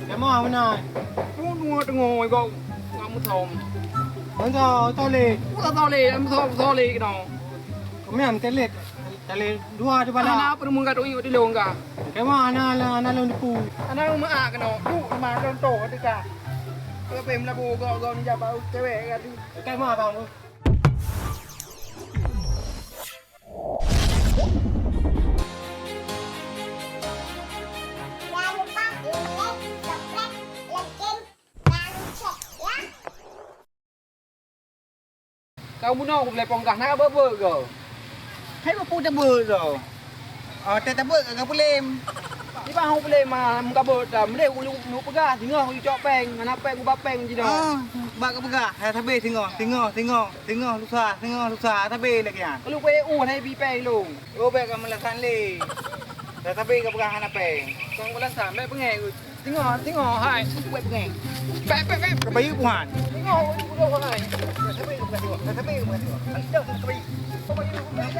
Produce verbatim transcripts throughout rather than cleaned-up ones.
Lemah meunan. Bunoe teungoh i gob ngon meusom. Mantong, toleh. Ulah toleh, meusom toleh keunoe. Keumian teulet. Toleh dua di bala. Hana peurumoh ka tunyok di lôn ka. Keumian hana, hana lôn teupeu. Hana meu'ah keunoe. Duek teuma contoh teuka. Leubeh meulabu gob-gob nijak bak cewek ka tu. Keumian bang. Jangan lupa like, subscribe, lonceng, dan share ya. Ka bunoe ku lhèe pongkah na ka beuet-beuet goe. Hai bak peue tabeuet goe? Oh, teutabeuet ka pulem. Di bah pulem ma meuka beuet dah. Meuleh ku peugah singoh ku cok péng, hana péng ku ba péng jinoe. Oh, bak ka peugah, hai sabé singoh, singoh, singoh, singoh lusa, singoh lusa, sabé lagèe nyan. Kalu ku eu hana bi péng lôn. Oh, bèk ka meulasan lé. Dah sabé ka peugah hana péng. Kong meulasan, bèk beungèh. Singoh, singoh, hai. Buet beungèh. Bèk, bèk, bèk. Keubayeue buhan. Singoh, singoh, hai. Keubayeue buhan, singoh. Keubayeue buhan, singoh. Singoh, singoh, singoh. Keubayeue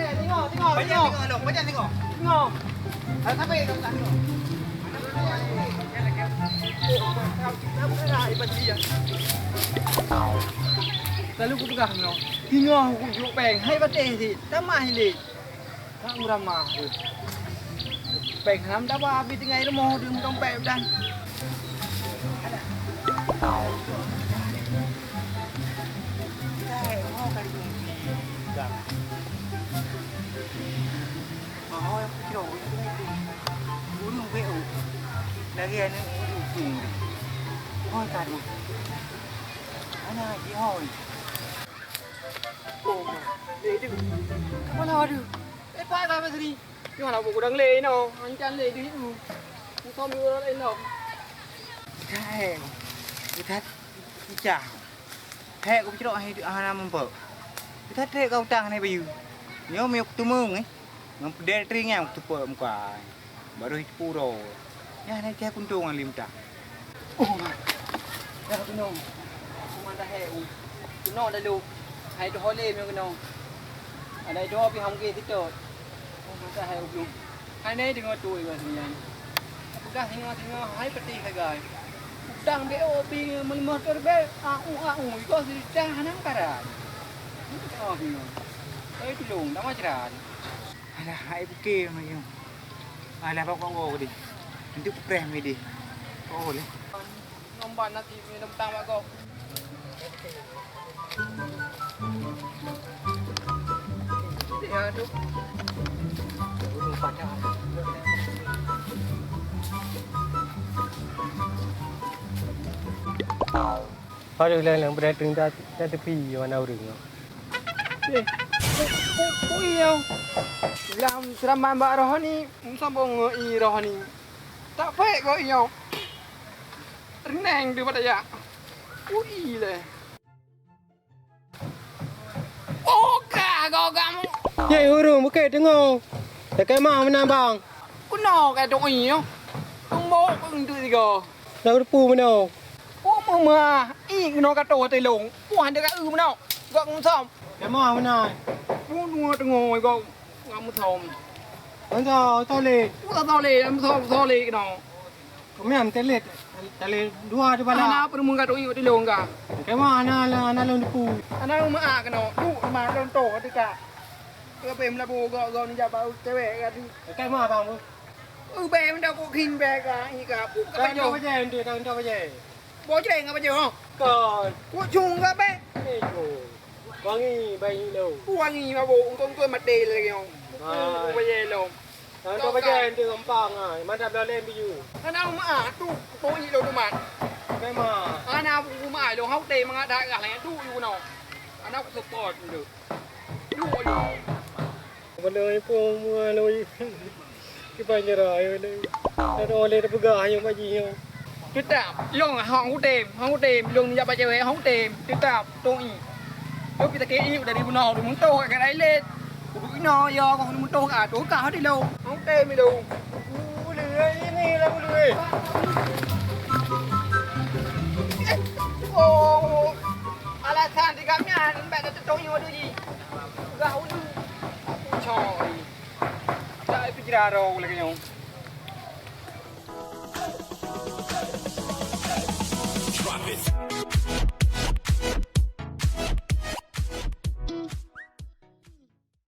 buhan, singoh. Singoh, singoh, singoh. Singoh. Hai, sampai dah singoh. Lalu kupeugah nyoe, singoh kujok péng, hai patéh cit, tamah ilé. Ka meuramah tu. Péng hana meudawa, abéh tinggai rumoh di meudompet dan. Lagèe aneuk ujong. Oh, ka tu. Ana jihôi. Oh, ma. Lé deuh. Kepala deuh. Eh, Pak Sama Sri. Nyoe lah buku dang lé inoe. Ancan lé deuh itu. Musom di urang laén lom. Hai. Itat. Icah. Hai, ku picrok hai hana mumpok. Itat trek ka utang hai bayu. Nyoe miyok tumeng eh. Ngon peudeh teuringang teupeu muka. Barô jiteupeue uroe. Nyan hai keuh kuntong ngon lé mita. Oh, ma. Dah keunoe. Aku mantah hai u. Keunoe lalu. Hai doh lé meunoe keunoe. Ada doh pih hangge sitot. Oh, mantah hai u. Hai nai deungoe tu iwa sinian. Peugah singoh-singoh hai peti sagai. Utang B O B meuleumoh terbel. Au, au, iko seudeutah hana karan. Oh, singoh. Oi, tulông, dak macrat. Alah, hai buke mah nyoe. Alah, bak kong go deh. Nanti kupreh mah deh. Oh, leh. Ngon ban nasi minum tang bak gob. Ya, aduh. Gunung Padang. Aduh, leng-leng beudatang dah, dah tepi mana ureueng tu. Eh, ku, ku, ku iya. Lam seuraman bak roh ni, musabong ngon i roh ni. Tak pek kok iya. Reneng tu pada ya. Ku i leh. Oh, ka kau kamu. Ye, ureueng bukét teungoh. Dekat mah meunan bang. Kuno ka tu i yo. Tumbok pun tu tiga. Nak rupu meunoe. Pu meumah, i keunoe ka toh teulông. Puah deuh ka eu meunoe. Gok ngusam. Lemah meunan. Pu dua teungoh gok ngam musom. Mantong, toleh. Pu toleh, musom toleh keunoe. Keumian teulet, teulet dua di bala. Hana peurumoh ka toh i teulông ka. Kemah hana, hana lôn teupeu. Hana meu'ah keunoe. Duek teuma lôn toh teuka. Leubeh meulabu gok-gok nijak bak cewek ka tu. Kemah bang. Ubé meunan kok khin bèe ka, i ka. Pu ka pajoh. Bajèe, ente, ente bajèe. Bajèe ngon bajèe, ho? Kon. Kok cung ka bèe? Eh, jo. Wangi, bai nyoe. Wangi mabok, engkau-engkau maté lagi, ho. Bai. Bajèe lom. Ente bajèe, ente gampang, ah. Mantap dah lem biju. Hana meu'ah, tu, tu i lôn tumat. Memang. Hana meu'ah, lôn hau teh mangat dah gah lagi, tu, you know. Hana ku support, tu. Baloi pun mua loi. Kiban jara ayo loi. Ada oleh peugah ayo bak jih nyoe. Tetap, long hong kutem, hong kutem, long jak bak cewek hong kutem, tetap tong i. Yo kita ke i dari bunoe di muntoh kat toilet. Kudu ino ya kong di muntoh ka tu ka di lo. Hong kutem lo. Ulu ini lah ulu eh. Oh. Alasan tiga nyan, mbak dah tetong nyoe tu ji. Gah ulu. Coy. Tak pijra ro lagi nyoe.